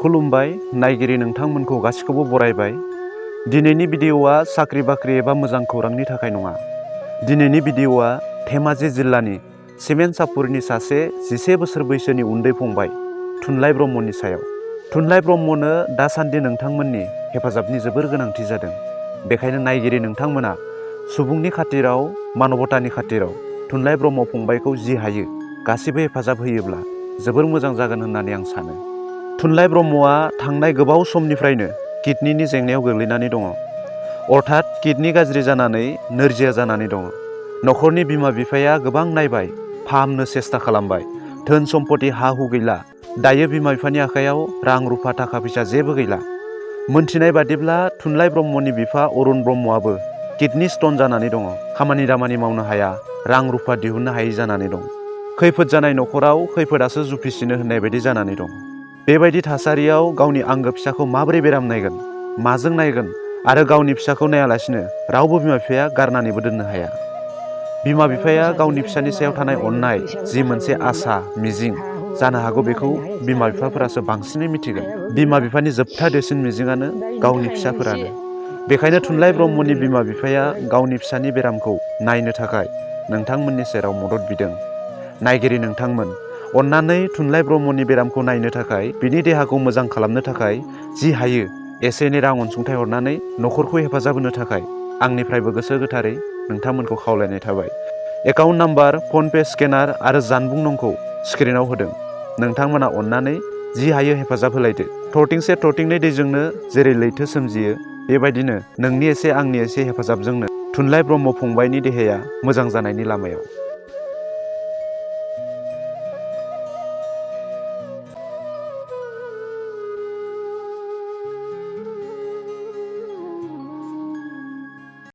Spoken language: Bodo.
खुलुमबाय नायगिरि नोंथांमोनखौ गासिखौबो बरायबाय। दिनैनि भिडिअआ साख्रि बाख्रि एबा मोजां खौरांनि थाखाय नङा। दिनैनि भिडिअआ धेमाजि जिल्लानि सिमेन्टसापुरनि सासे 11 बोसोर बैसोनि उन्दै फंबाय थुनलाइ ब्रह्मनि सायाव। थुनलाइ ब्रह्मनो दासान्दि नोंथांमोननि हेफाजाबनि जोबोर गोनांथि जादों। बेखायनो नायगिरि नोंथांमोना सुबुंनि खाथिराव मानबतानि खाथिराव थुनलाइ ब्रह्म फंबायखौ जि हायो गासिबो हेफाजाब होयोब्ला जोबोर मोजां जागोन होननानै आं सानो। थुनलाइ ब्रह्मआ थांनाय गोबाव समनिफ्रायनो किडनिनि जेंनायाव गोग्लैनानै दङ। अर्थात किडनि गाज्रि जानानै नोरजिया जानानै दङ। नखरनि बिमा बिफाया गोबां नायबाय, फाहामनो सेस्था खालामबाय। धोन सम्पति हा हु गैला। दायो बिमा बिफानि आखायाव रां रुफा थाखा फैसा जेबो गैला। मोनथिनाय बादिब्ला थुनलाइ ब्रह्मनि बिफा अरुण ब्रह्मआबो किडनि स्टन जानानै दङ। खामानि दामानि मावनो हाया, रां रुफा दिहुननो हायै जानानै दं। खैफोद जानाय नखराव खैफोदासो जुफिसिनो होननाय बायदि जानानै दं। बेबायदि थासारियाव गावनि आंगो फिसाखौ माबोरै बेराम नायगोन, माजों नायगोन आरो गावनि फिसाखौ नायालासिनो रावबो बिमा बिफाया गारनानैबो दोननो हाया। बिमा बिफाया गावनि फिसानि सायाव थानाय अननाय, जि मोनसे आसा मिजिं, जानो हागौ बेखौ बिमा बिफाफोरासो बांसिनै मिथिगोन। बिमा बिफानि जोबथा देरसिन मिजिङानो गावनि फिसाफोरानो। बेखायनो थुनलाइ ब्रह्मनि बिमा बिफाया गावनि फिसानि बेरामखौ नायनो थाखाय नोंथांमोननि सेराव मदद बिदों। नायगिरि नोंथांमोन, अन्नानै थुनलाइ ब्रह्मनि बेरामखौ नायनो थाखाय, बिनि देहाखौ मोजां खालामनो थाखाय जि हायो एसे एनै रां अनसुंथाइ हरनानै नखरखौ हेफाजाब होनो थाखाय आंनिफ्रायबो गोसो गोथारै नोंथांमोनखौ खावलायनाय थाबाय। एकाउन्ट नाम्बार, फनपे स्केनार आरो जानबुं नंखौ स्क्रिनाव होदों। नोंथांमोना अन्नानै जि हायो हेफाजाब होलायदो। थरथिंसे थरथिंनै दैजोंनो जेरै लैथो सोमजियो, बेबायदिनो नोंनि एसे आंनि एसे हेफाजाबजोंनो थुनलाइ ब्रह्म फंबायनि देहाया मोजां जानायनि लामायाव।